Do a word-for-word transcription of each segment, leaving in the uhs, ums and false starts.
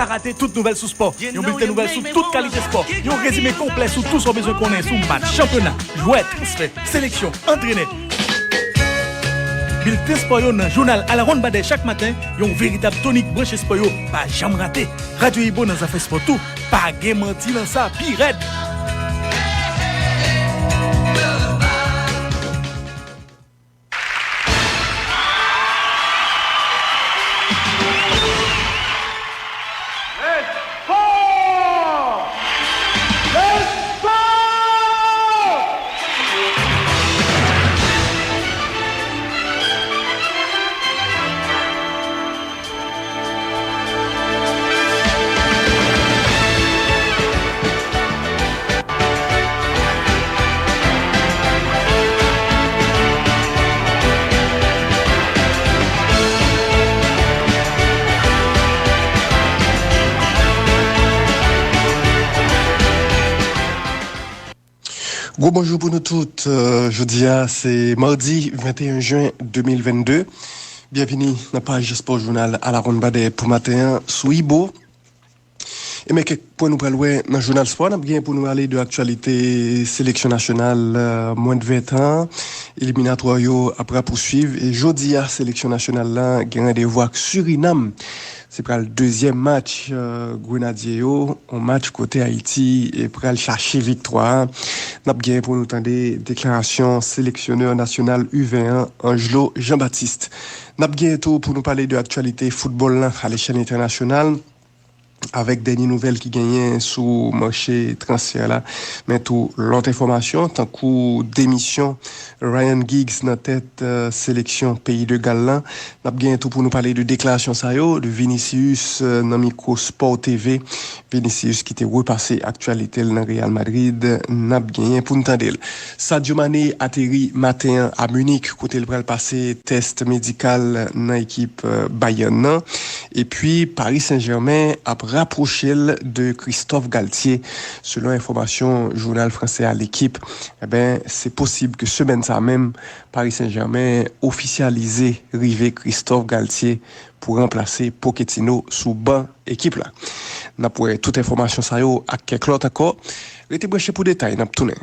Pa rate tout nouvèl sou spò. Yon bilten nouvèl sou tout kalite spò. Yon rezime konplè sou tout sa w bezwen konnen sou match, chanpyona, jwè, transfè, seleksyon, antrenè. Bilten spò yo nan jounal Alawonnbadè chak maten, yon veritab tonik branche spò yo pa janm rate. Radyo Ibo nan zafè spò tou, pa gen manti nan sa, pi rèd. Spò! Spò! Gwo bonjou pou nou tout. Euh, jodi a, se madi venteyen jen de mil vennde. Byenvini nan paj spò jounal Alawonnbadè pou maten an sou Ibo. E men kèk pwen nou pral wè nan jounal spò. N ap gen pou nou pale de aktyalite seleksyon nasyonal, euh, mwens de ventan. Eliminatwa yo ap rapousuiv. E jodi a, seleksyon nasyonal la gen randevou ak Sirinam. Se pral dezyèm match, euh, Grenadye yo, yon match kote Ayiti, e, pral chache viktwa a. N ap gen pou nou tande deklarasyon seleksyonè nasyonal U ven an, Angelo Jean-Baptiste. N ap gen tou pou nou pale de aktyalite foutbòl lan a lechèl entènasyonal, avèk dènye nouvèl ki genyen sou mache transfè la, men tou lòt enfòmasyon, tankou demisyon Ryan Giggs nan tèt, euh, seleksyon peyi de Gal lan. N ap gen tou pou nou pale de deklarasyon sa yo, de Vinicius, euh, nan mikwo Sport T V. Vinicius ki te repase aktyalite l nan Real Madrid, n ap genyen pou n tande l. Sadio Mane ateri maten an a Munich, kote l pral pase tès medikal nan ekip, euh, Bayern nan. Epi, Paris Saint-Germain ap rapwoche l de Christophe Galtier, selon enfòmasyon jounal franse a L'Équipe. Eben, se posib ke semèn sa menm, Paris Saint-Germain ofisyalize rive Christophe Galtier pou ranplase Pochettino sou ban ekip la. N ap wè tout enfòmasyon sa yo ak kèk lòt ankò. Rete branche pou detay, n ap tounen.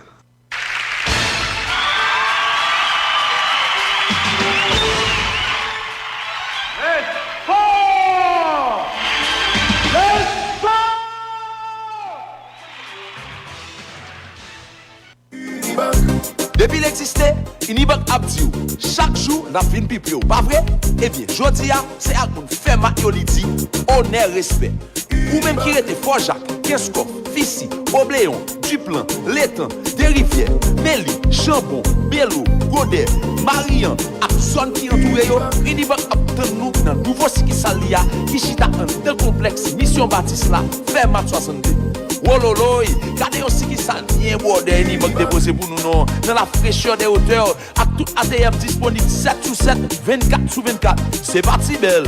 Spò! Spò! Depi l egziste, Unibank ap di w, chak jou n ap vin pi pre w, pa vre? Ebyen, jodi a, se ak moun fè mak yo li di, onè, respè. Ou menm ki rete Fò Jak, Kenskòf, Fisi, Obleyon, Diplan, Letan, Derivyè, Meli, Janbon, Belo, Godè, Mariyan ak zòn ki antoure yo, Unibank ap tann nou nan nouvo sikisal li a ki chita anndan konplèks Misyon Batis la, Fèmat swasannde. Wololoy, gade yon sikisal byen bwòdè Unibank depoze pou nou non, nan la frechè dè otè, ak tout A T M disponib sèt sou sèt, vennkat sou vennkat. Se pa ti bèl!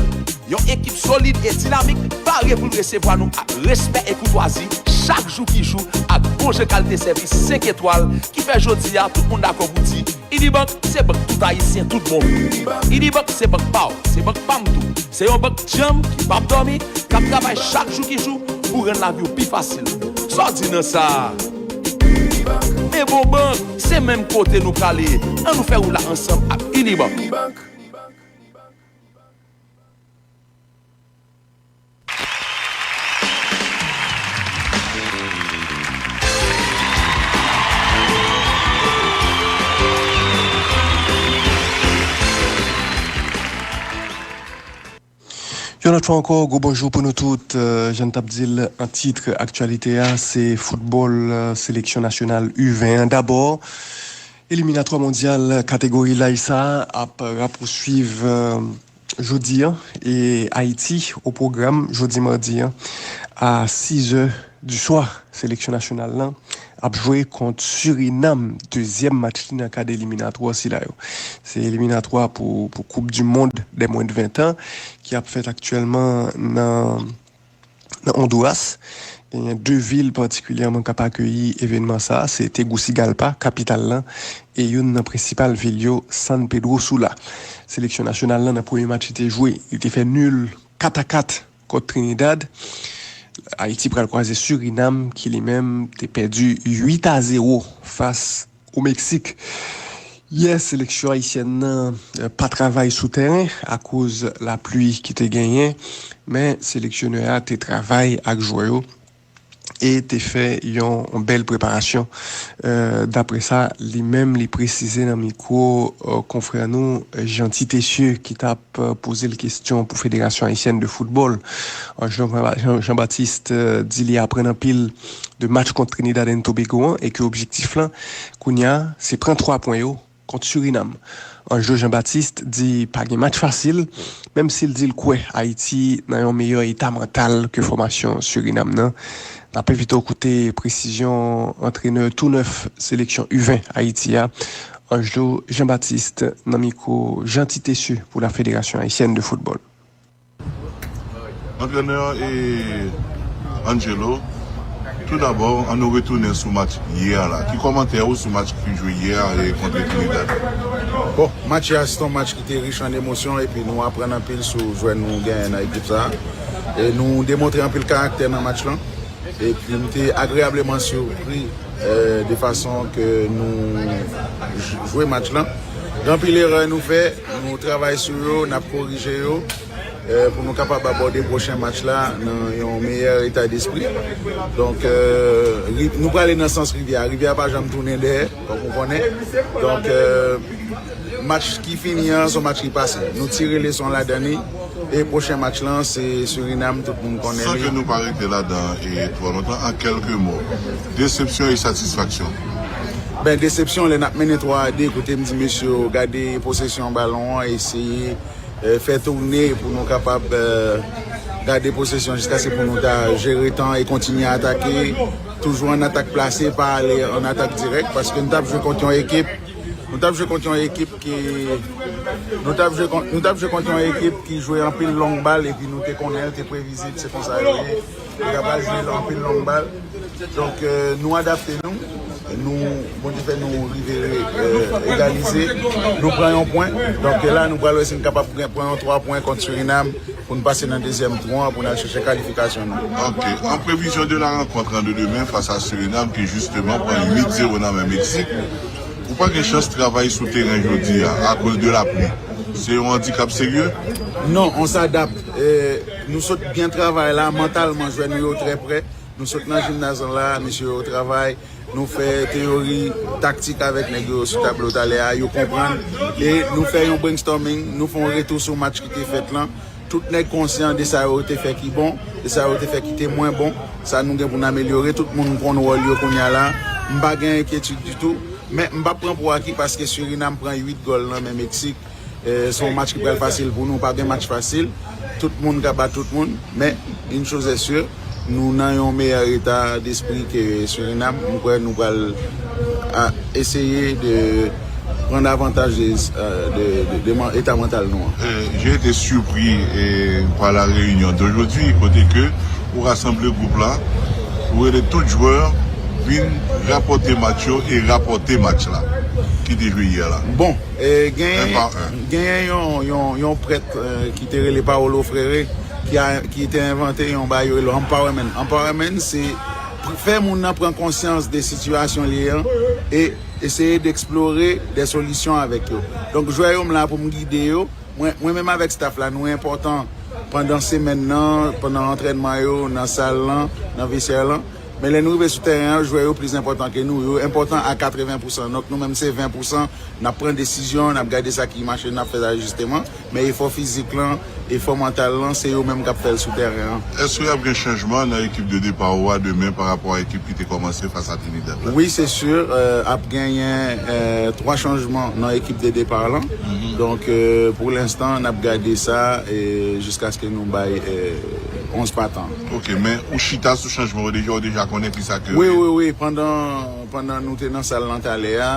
Yon ekip solid e dinamik pare pou l resevwa nou ak respè e koutwazi chak jou ki jou, ak bon jan kalite sèvis senk etwal ki fè jodi a tout moun dakò pou di Unibank se bank tout Ayisyen tout bon vre. Unibank se bank pa w, se bank pa m tou. Se yon bank djanm ki p ap dòmi, k ap travay chak jou ki jou pou rann lavi w pi fasil. Sa w di nan sa a? Men bon bank, se menm kote nou prale. Ann nou fè wout la ansanm ak Unibank. Yon lòt fwa ankò, gwo bonjou pou nou tout. Euh, jan n t ap di l an tit aktyalite a, se foutbòl, euh, seleksyon nasyonal U ven an dabò. Eliminatwa mondyal kategori light sa a ap rapousuiv, euh, jodi an, e Ayiti o pwogram jodi madi an a sizè di swa. Seleksyon nasyonal lan ap jwe kont Sirinam, dezyèm match li nan kad eliminatwa sila yo. Se eliminatwa pou, pou Koup di Mond dè mwens de ventan ki ap fèt aktyèlman nan nan Onduras. Genyen de vil patikilyèman k ap akeyi evènman sa a, se Tegucigalpa, kapital lan, e youn nan prensipal vil yo, San Pedro Sula. Seleksyon nasyonal lan, nan premye match li te jwe, li te fè nil kat a kat kont Trinidad. Ayiti pral kwaze Surinam, ki li menm te pèdi uit a zewo fas o Meksik. Yè, seleksyon ayisyèn nan eh, pa travay sou teren akoz lapli ki te genyen, men seleksyonè a te travay ak jwè yo e te fè yon, yon bèl preparasyon. Eh, dapre sa, li menm li presize nan mikwo eh, konfrè nou Jeanty Tessieux ki t ap eh, poze l kesyon pou Federasyon Ayisyèn de Foutbòl. Ange Jean- Jean- Jean-Baptiste eh, di li aprann anpil de match kont Trinidad and Tobago an e ke objektif lan kounye a se pran twa pwen yo kont Surinam. Ange Jean-Baptiste di pa gen match fasil, menm si l di l kwè Ayiti nan yon meyè eta mantal ke fòmasyon Surinam nan. N ap envite w koute presizyon antrenè tou nèf seleksyon U ven Ayiti a, Ange Jean-Baptiste, nan mikwo Jeanty Tessieux pou la Fédération Haïtienne de Football. Antrenè e Angelo, tou dabò, ann nou retounen sou match yè a la. Ki kòmantè ou sou match ki jwe yè a e kont Trinidad? Bon, match yè a se te yon match ki te rich an emosyon epi nou aprann anpil sou jwè nou genyen nan ekip sa a. E nou demontre anpil karaktè nan match lan. Epi m te agreyableman sipri de fason ke nou jwe match lan. Gen anpil erè nou fè, nou travay sou yo, n ap korije yo. Pou nou kapab abòde pwochen match la nan yon meyè eta despri. Donk, nou prale nan sans rivyè a. Rivyè a pa janm tounen dèyè, kòm ou konnen. Donk, match ki fini an, se yon match ki pase. Nou tire leson ladan li. E pwochen match lan, se Surinam, tout moun konnen li. San ke nou pa rete ladan e twò lontan, an kèlke mo, desepsyon e satisfaksyon. Ben, desepsyon, lè n ap mennen twa a de, kote m di mesye yo, gade posesyon balon an, eseye fè tounen pou nou kapab gade posesyon jiskaske pou nou ta jere tan e kontinye atake. Toujou an atak plase, pa ale an atak dirèk, paske nou t ap jwe kont yon ekip, nou t ap jwe kont yon ekip ki, nou t ap jwe kont, nou t ap jwe kont yon ekip ki jwe anpil long bal epi nou te konnen l te previzib, se konsa yo ye. Yo ta pral jwe anpil long bal. Donk, nou adapte nou. Nou, Bondye fè nou rive egalize. Nou pran yon pwen. Donk, la, nou pral wè si n kapab pran yon twa pwen kont Surinam pou n pase nan dezyèm tou an pou n al chèche kalifikasyon nou. Ok. En prévision de la rencontre de demain face à Suriname ki jisteman pran uit zewo nan men Meksik, ou pa gen chans travay sou teren jodi a akoz de lapli. Se yon andikap serye? Non, on s'adapte. Nou sot byen travay la, mantalman jwè nou yo trè prè. Nou sot nan jimnaz lan la, mesye yo travay. Nou fè teyori taktik avèk nèg yo sou tablo talè a, yo konprann. E nou fè yon brainstorming, nou fè yon retou sou match ki te fèt lan. Tout nèg konsyan de sa yo te fè ki bon, de sa yo te fè ki te mwen bon, sa nou gen pou n amelyore. Tout moun konn wòl yo kounye a la. M pa gen enkyetid ditou. Men m p ap pran pou aki paske Surinam pran uit gòl nan men Meksik. Se yon match ki pral fasil pou nou, pa gen match fasil. Tout moun ka bat tout moun, men une chose est sûre, nou nan yon meyè eta despri ke Surinam. M kwè nou pral eseye de pran davantaj de, de, de, de eta mantal nou an. J'ai été surpris par la réunion d'aujourd'hui, kote ke ou rasanble gwoup la, ou rele tout jwè vin rapòte match yo e rapòte match la ki te jwe yè la. Bon, Genyen, genyen yon, yon, yon prèt ki te rele Paolo Freire ki, a, ki te envante yon bagay yo rele empowerment. Empowerment se fè moun nan pran konsyans de sitiyasyon li ye an e eseye de eksplore de solisyon avèk yo. Donk jwè yo m la pou m gide yo. Mwen, mwen menm avèk staff la nou enpòtan pandan semèn nan, pandan antrènman yo, nan sal lan, nan vesè lan. Men lè nou rive sou tèren an, jwè yo plis enpòtan ke nou. Yo enpòtan a katreven pousan. Donk nou menm se ven pousan. N ap pran desizyon, n ap gade sa ki mache, n ap fè ajisteman. Men efò fizik lan, efò mantal lan, se yo menm k ap fè l sou tèren an. Èske ap gen chanjman nan ekip de depa ou a demen pa rapò a ekip ki te kòmanse fas a Trinidad la? Wi, se si. Ap genyen twa chanjman nan ekip de depa lan. Donk, pou lenstan, n ap gade sa jiskaske nou bay onz patan. Ok, men ou chita sou chanjman yo deja, ou deja konnen kisa ke yo ye? Wi, wi, wi. Pandan, pandan nou te nan sal lan talè a,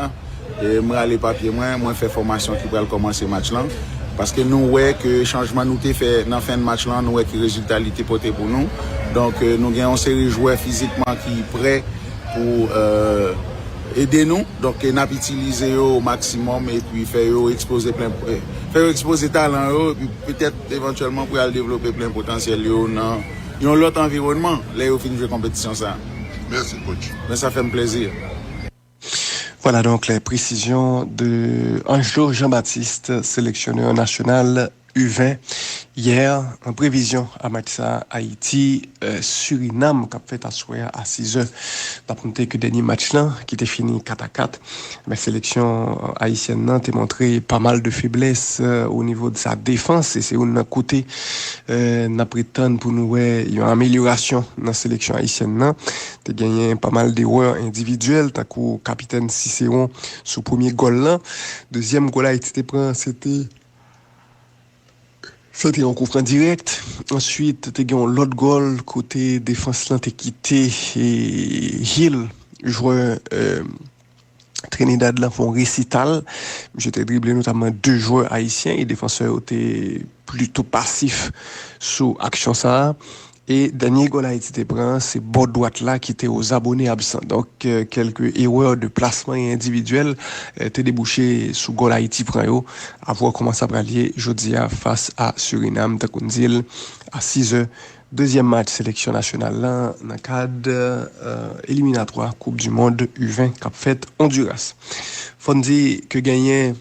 e, m rale papye mwen, mwen fè fòmasyon ki pral kòmanse match lan. Paske nou wè ke chanjman nou te fè nan fen match lan, nou wè ki rezilta li te pote pou nou. Donk, e, nou gen yon seri jwè fizikman ki prè pou, e, ede nou. Donk, e, n ap itilize yo o maksimòm epi fè yo ekspoze plen, e, fè yo ekspoze talan yo, epi petèt evantyèlman pou y al devlope plen potansyèl yo nan yon lòt anviwònman lè yo fin jwe konpetisyon sa a. Mèsi, coach. Men sa fè m plezi. Voilà donc les précisions de Angelo Jean-Baptiste, sélectionneur national U vingt, hier, en prévision à match ça Haïti, euh, Suriname, qui a fait aswè a six heures. N ap note ke dènye match lan, ki te fini quatre à quatre, men seleksyon ayisyèn nan te montre pa mal de feblès, euh, o nivo de sa defans, e se youn nan kote, euh, n ap ret tann pou nou wè yon amelyorasyon nan seleksyon ayisyèn nan. Te genyen pa mal derè endividyèl, tankou kapitèn Cicéron sou premye gòl lan. Dezyèm gòl Ayiti te pran, se te, se te yon koufran dirèk. Answit, te gen yon lòt gòl kote defans lan te kite, e, Hill, jwè, euh, Trinidad lan, fè yon resital. Misye te drible notamman de jwè ayisyen, e defansè yo te plito pasif sou aksyon sa a. E dènye gòl Ayiti te pran, se bò dwat la ki te aux abonnés absents. Donk, euh, kèlke erè de plasman e endividyèl, euh, te debouche sou gòl Ayiti pran yo. A vwè kòman sa pral ye jodi a fas a Surinam, tankou n di l, a six heures. Dezyèm match seleksyon nasyonal lan nan kad, euh, eliminatwa Koup di Mond U vingt k ap fèt Ondiras. Fò n di ke genyen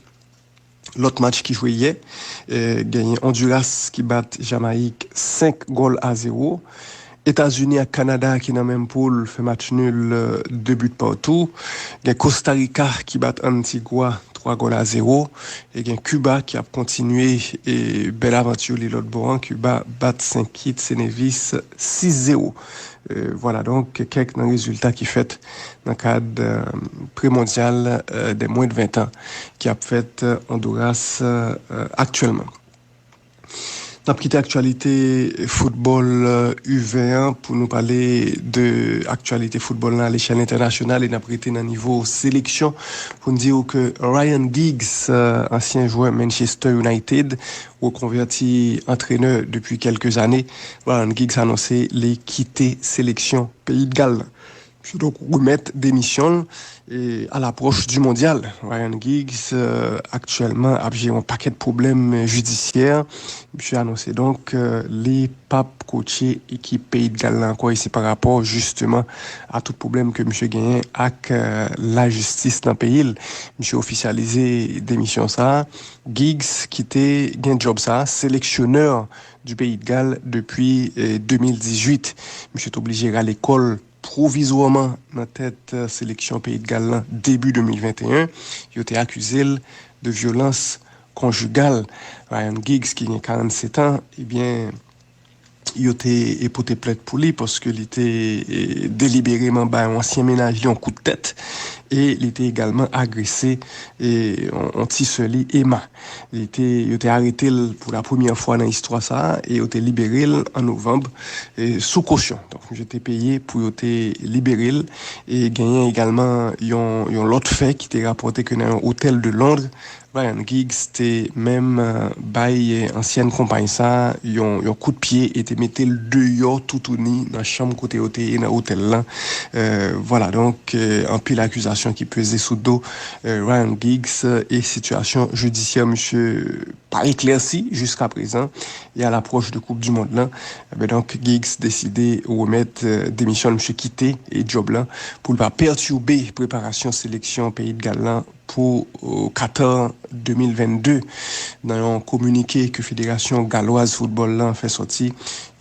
lòt match ki jwe yè, euh, genyen Ondiras ki bat Jamayik senk gòl a zewo. Etazini ak Kanada ki nan menm poul fè match nul, euh, de but partout. Gen Kosta Rika ki bat Antigwa twa gòl a zewo. E gen Kiba ki ap kontinye, e, bèl avanti li lòt bò an. Kiba bat Sen Kit Sen Nevis sis zewo. Euh, voilà, donk, kèk nan rezilta ki fèt nan kad, euh, premondyal, euh, des moins de vingt ans ki ap fèt, euh, Onduras, euh, aktyèlman. N ap kite aktyalite foutbòl, euh, U vingt an pou nou pale de aktyalite foutbòl nan alechèl entènasyonal, e n ap rete nan nivo seleksyon pou n di w ke Ryan Giggs, euh, ansyen jwè Manchester United, rekonvèti antrenè depi kèlke zane, Ryan Giggs anonse li kite seleksyon Peyi de Gal lan. Misye donk remèt demisyon l, e, à l'approche du mondial. Ryan Giggs, euh, aktyèlman ap jere yon pakèt pwoblèm jidisyè. Misye anonse donk, euh, li p ap kotche ekip Peyi de Gal lan ankò, e se pa rapò jisteman a tout pwoblèm ke misye genyen ak, euh, lajistis nan peyi l. Misye ofisyalize demisyon sa a. Giggs ki te gen djòb sa a, sélectionneur du Pays de Galles depi, euh, de mil dizuit. Misye te oblije rale kò l pwovizwèman nan tèt, euh, seleksyon Peyi de Gal lan debi de mil venteyen. Yo te akize l de vyolans konjigal. Ryan Giggs, ki gen karannsèt an, ebyen, yo te, e, pote plent pou li paske li te, e, delibereman bay yon ansyen mennaj li yon kout tèt e li te egalman agrese, e, yon, yon ti sè li, Emma. Li te, yo te arete l pou la premyè fwa nan istwa sa a e yo te libere l an novanm, e, sou kosyon. Donk, misye te peye pou yo te libere l. E genyen egalman yon, yon lòt fè ki te rapòte ke nan yon otèl de Londres, Ryan Giggs te menm, e, bay, e, ansyèn konpay sa a yon, yon kout pye e te mete l deyò toutouni nan chanm kote yo te ye nan otèl lan. E, vwala, donk, e, anpil akizasyon ki peze sou do, e, Ryan Giggs, e sitiyasyon jidisyè misye pa eklèsi jiskaprezan. E a lapwòch de Koup di Mond lan, enben, donk, Giggs deside remèt, e, demisyon l, misye kite, e, djòb lan pou l pa pètibe preparasyon seleksyon Peyi de Gal lan pou, e, Qatar de mil vennde. Nan yon kominike ke Federasyon Galwaz Foutbòl lan fè sòti,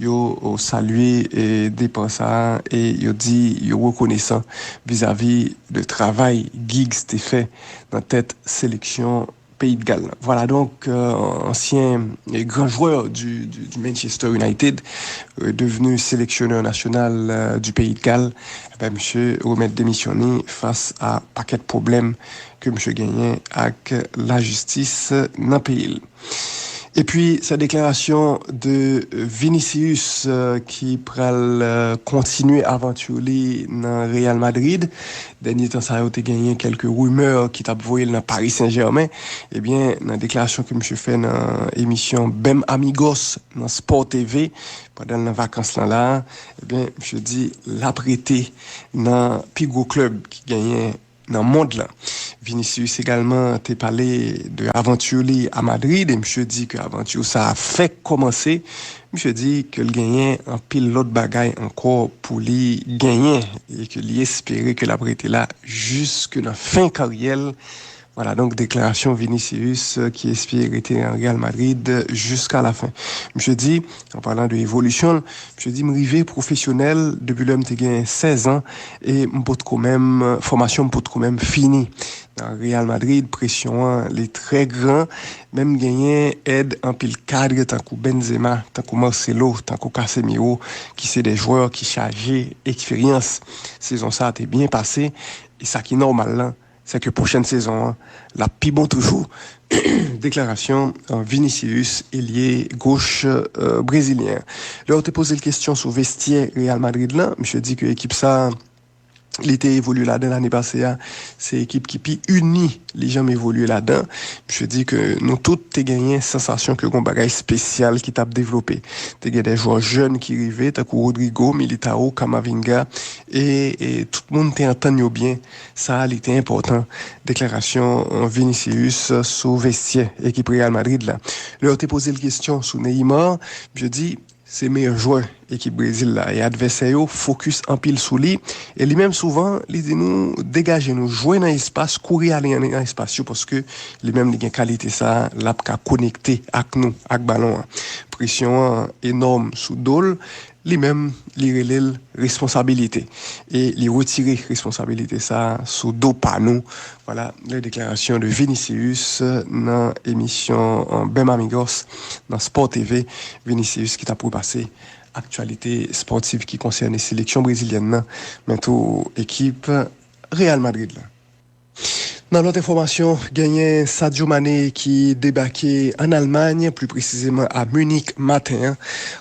yo, e, salye, e, depa sa a e yo di yo rekonesan vizavi de travay Giggs te fè nan tèt seleksyon Peyi de Gal lan. Vwala donk, e, ansyen e gran jwè du, du, du Manchester United, e, devenu sélectionneur national, e, du Pays de Galles, enben, misye remèt demisyon li fas a pakèt pwoblèm ke misye genyen ak lajistis nan peyi l. Epi, sa deklarasyon de Vinicius, e, ki pral, e, kontinye avanti li nan Real Madrid. Dènye tan sa yo te genyen kèlke rimè ki t ap voye l nan Paris Saint-Germain. Ebyen, nan deklarasyon ke misye fè nan emisyon Bem Amigos nan Sport T V, pandan l nan vakans lan la, ebyen, misye di l ap rete nan pi gwo klèb ki genyen nan mond lan. Vinicius egalman te pale de avanti li a Madrid e misye di ke avanti sa a fèk kòmanse. Misye di ke l genyen anpil lòt bagay ankò pou li genyen e ke li espere ke l ap rete la jiske nan fen karyè l. Vwala, donk, deklarasyon Vinicius, euh, ki espere rete nan Real Madrid jiska lafen. Misye di, an palan de evolisyon l, misye di, "M rive pwofesyonèl depi lè m te gen sèz an e m potko menm, fòmasyon m potko menm fini." Nan Real Madrid, presyon an, li trè gran, men m genyen èd anpil kad tankou Benzema, tankou Marcelo, tankou Casemiro, ki se de jwè ki chaje eksperyans. Sezon sa a te byen pase, e sa ki nòmal lan, se ke pwochèn sezon an, l ap pi bon toujou. Deklarasyon, euh, Vinicius, elye goch, euh, brezilyen. Lè yo te poze l kesyon sou vestyè Real Madrid lan, misye di ke ekip sa, li te evolye ladan lane pase a, se ekip ki pi ini li janm evolye ladan. Misye di ke nou tout te genyen sansasyon ke gon bagay espesyal ki t ap devlope. Te gen de jwè jèn ki rive, tankou Rodrygo, Militao, Camavinga, e, e tout moun te antann yo byen. Sa a, li te enpòtan. Deklarasyon, euh, Vinicius sou vestyè ekip Real Madrid la. Lè yo te poze l kesyon sou Neymar, misye di, se meyè jwè ekip Brezil la. E advèsè yo fokis anpil sou li. E li menm souvan, li di nou, "Degaje nou, jwe nan espas, kouri ale nan espas yo," paske li menm li gen kalite sa, l ap ka konekte ak nou, ak balon an. Presyon an enòm sou do l. Li menm, li rele l responsabilite. E li retire responsabilite sa sou do pa nou. Vwala, les déclarations de Vinicius nan emisyon, euh, Bem Amigos nan Sport T V. Vinicius ki t ap repase aktyalite spòtiv ki konsène seleksyon brezilyèn nan, men tou ekip Real Madrid la. Nan lòt enfòmasyon, genyen Sadio Mane ki debake ann Almay, pli presizeman a Munich maten an,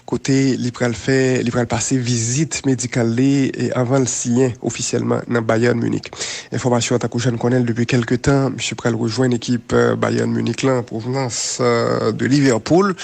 kote li pral fè, li pral pase vizit medikal li, e, anvan l siyen ofisyèlman nan Bayern Munich. Enfòmasyon an, tankou jan n konnen l depi kèlke tan, misye pral rejwenn ekip, eh, Bayern Munich lan, pwovnans, eh, de Liverpool.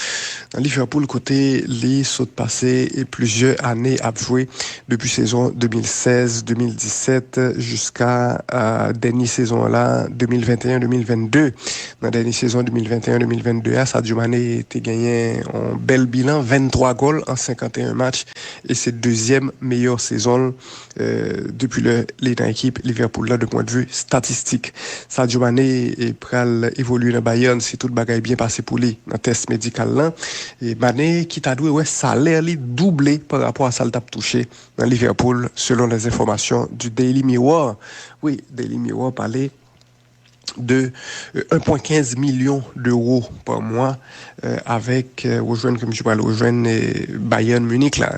Nan Liverpool, kote li sot pase, eh, plizyè ane ap jwe depi sezon de mil sèz de mil disèt jiska, eh, dènye sezon an la, de mil venteyen de mil vennde. Nan dènye sezon de mil venteyen de mil vennde a, Sadio Mane te genyen yon bèl bilan, venntwa gòl an senkanteyen match, e se dezyèm meyè sezon l, eh, depi lè li nan ekip Liverpool la, de pwendvi statistik. Sadio Mane, eh, pral evolye nan Bayern si tout bagay byen pase pou li nan tès medikal lan. E Mane ki ta dwe wè salè li double pa rapò a sa l t ap touche nan Liverpool, selon les informations du Daily Mirror. Wi, Daily Mirror pale de, euh, un point quinze million d'euros par mois, euh, avèk, euh, rejwenn ke misye pral rejwenn, euh, Bayern Munich la.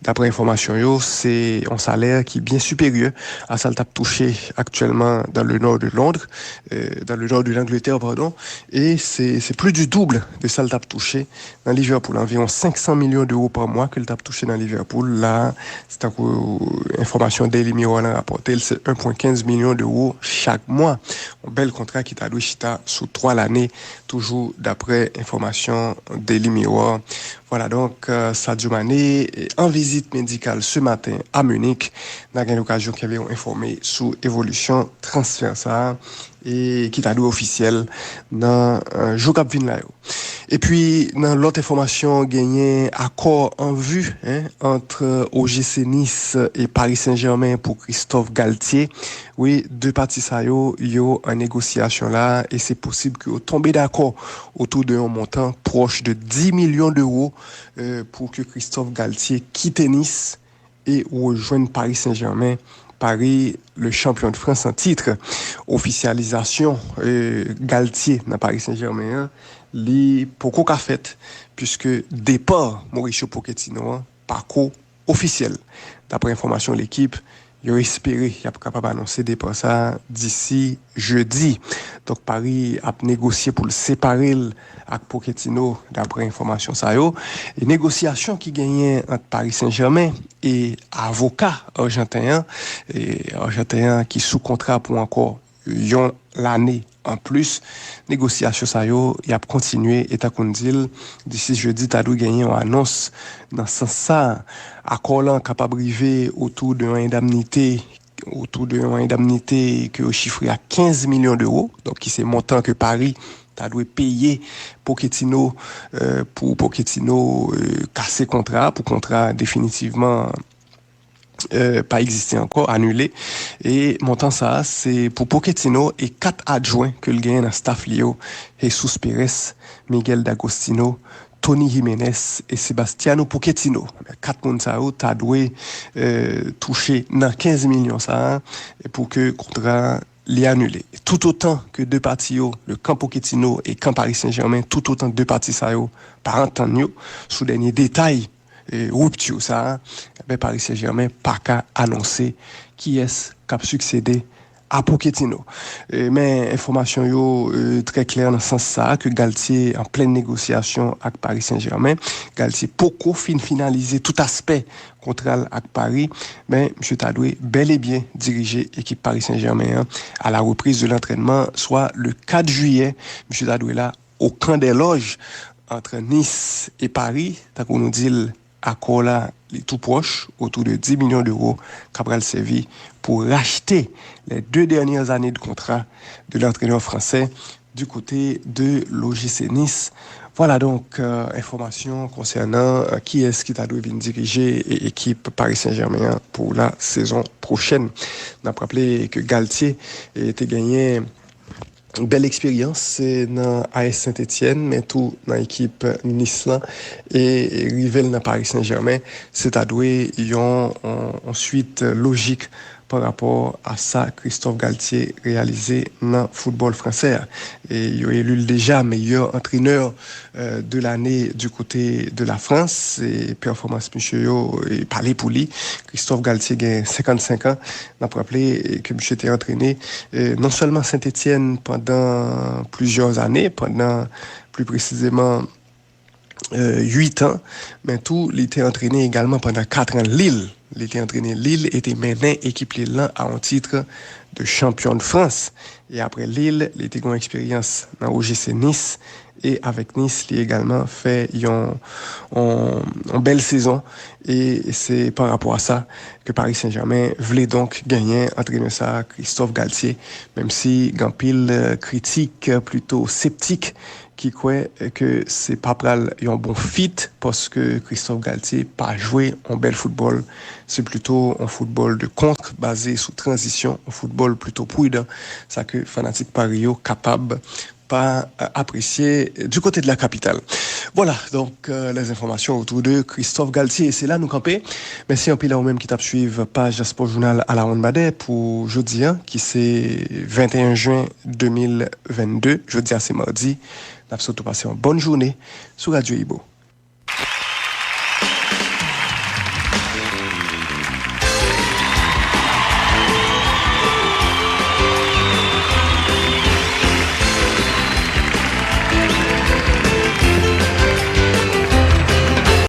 Daprè enfòmasyon yo, se yon salè ki byen siperyè a sa l t ap touche aktyèlman dans le nord de Londres, euh, dans le nord de l'Angleterre, pardon, e se, se plus du double de sa l t ap touche nan Liverpool, anviwon senk san milyon dewo pa mwa ke l t ap touche nan Liverpool. La, se tankou enfòmasyon Daily Mirror lan rapòte l, se un point quinze milyon dewo chak mwa. Yon bèl kontra ki ta dwe chita sou twa lane, toujou daprè enfòmasyon Daily Mirror. Vwala, donk, euh, Sadio Mane, euh, an vizit medikal se maten a Munich. N a gen lokazyon kenbe w enfòme sou evolisyon transfè sa a, e ki ta dwe ofisyèl nan, euh, jou k ap vin la yo. Epi, nan lòt enfòmasyon, genyen akò an vi, en, ant O G C Nice e Paris Saint-Germain pou Christophe Galtier. Wi, de pati sa yo, yo an negosyasyon la, e se posib ke yo tonbe dakò otou de yon montan pwòch de dis milyon dewo, eh, pou ke Christophe Galtier kite Nice e rejwenn Paris Saint-Germain, Paris, le champion de France en titre. Ofisyalizasyon, eh, Galtier nan Paris Saint-Germain an, li poko ka fèt, piske depa Mauricio Pochettino an pako ofisyèl. Daprè enfòmasyon L'Équipe, yo espere y ap kapab anonse depa sa a disi jedi. Donk, Paris ap negosye pou l separe l ak Pochettino, daprè enfòmasyon sa yo. E negosyasyon ki genyen ant Paris Saint-Germain e avoka ajanten an, e ajanten an ki sou kontra pou ankò yon lane anplis. Negosyasyon sa yo, y ap kontinye, e tankou n di l, disi jedi, ta dwe genyen yon anons nan sans sa a. Akò lan kapab rive otou de yon endamnite otou de yon endemnite ke yo chifre a kenz milyon dewo, donk ki se montan ke Paris ta dwe peye Pochettino, euh, pou Pochettino euh, kase kontra, pou kontra definitivman euh, pa egziste ankò, anile. E montan sa a, se pou Pochettino e kat adjwen ke l genyen nan staff li yo, Jesus Perez, Miguel D'Agostino, Tony Jiménez e Sebastiano Pochettino. Kat moun sa yo ta dwe euh, touche nan kenz milyon sa a pou ke kontra li anile. Toutotan ke de pati yo, le kan Pochettino e kan Paris Saint-Germain, toutotan de pati sa yo pa antann yo sou dènye detay e, ripti sa a, ben Paris Saint-Germain pa ka anonse kiyès k ap siksede a Pochettino. E, men enfòmasyon yo e, trè klè nan sans sa a ke Galtier an plen negosyasyon ak Paris Saint-Germain. Galtier poko fin finalize tout aspè kontra l ak Paris, men misye ta dwe bèl e byen dirije ekip Paris Saint-Germain an à la reprise de l'entraînement, soit le quatre juillet, misye ta dwe la au Camp des Loges entre Nice et Paris, tankou nou di l, akò la li tou pwòch, otou de dis milyon dewo k ap pral sèvi pou rachte les deux dernières années de contrat de l'entraîneur français du côté de l'O G C Nice. Vwala donk euh, enfòmasyon konsènan euh, kiyès ki ta dwe vin dirije e- ekip Paris Saint-Germain an pou la sezon pwochèn. N ap raple ke Galtier eh, te genyen bèl eksperyans eh, nan A S Saint-Étienne, men tou nan ekip Nice lan, e e rive l nan Paris Saint-Germain, se ta dwe yon, yon, yon swit lojik pa rapò a sa Christophe Galtier reyalize nan foutbòl fransè a. E yo eli l deja meyè antrenè euh, de l'année du côté de la France. E pèfòmans misye yo e pale pou li. Christophe Galtier gen senkannsenk an. N ap raple ke misye te antrene euh, non sèlman Saint-Étienne pandan plizyè ane, pandan pli presizeman uit an, men tou li te antrene egalman pandan kat an Lille. Li te antrene Lille e te mennen ekip Lille lan a yon tit de chanpyon de Frans. E apre Lille, li te gen yon eksperyans nan O G C Nice e avèk Nice, li egalman fè yon, yon, yon bèl sezon. E se pa rapò a sa ke Paris Saint-Germain vle donk genyen antrenè sa a, Christophe Galtier, menm si gen anpil euh, kritik euh, plito septik ki kwè ke se pa pral yon bon fit paske Christophe Galtier pa jwe yon bèl foutbòl. Se plito yon foutbòl de kont baze sou tranzisyon, yon foutbòl plito pridan, sa ke fanatik Paris yo kapab pa euh, apresye du côté de la capitale. Voilà, donc euh, les informations autour de Christophe Galtier. Se la nou kanpe. Mèsi anpil a ou menm ki t ap swiv paj Sport Journal à la Ronde Badet pou jodi a, ki se venteyen jen de mil vennde. Jodi a se madi. N ap swete w pase yon bòn jounen sou Radyo Ibo.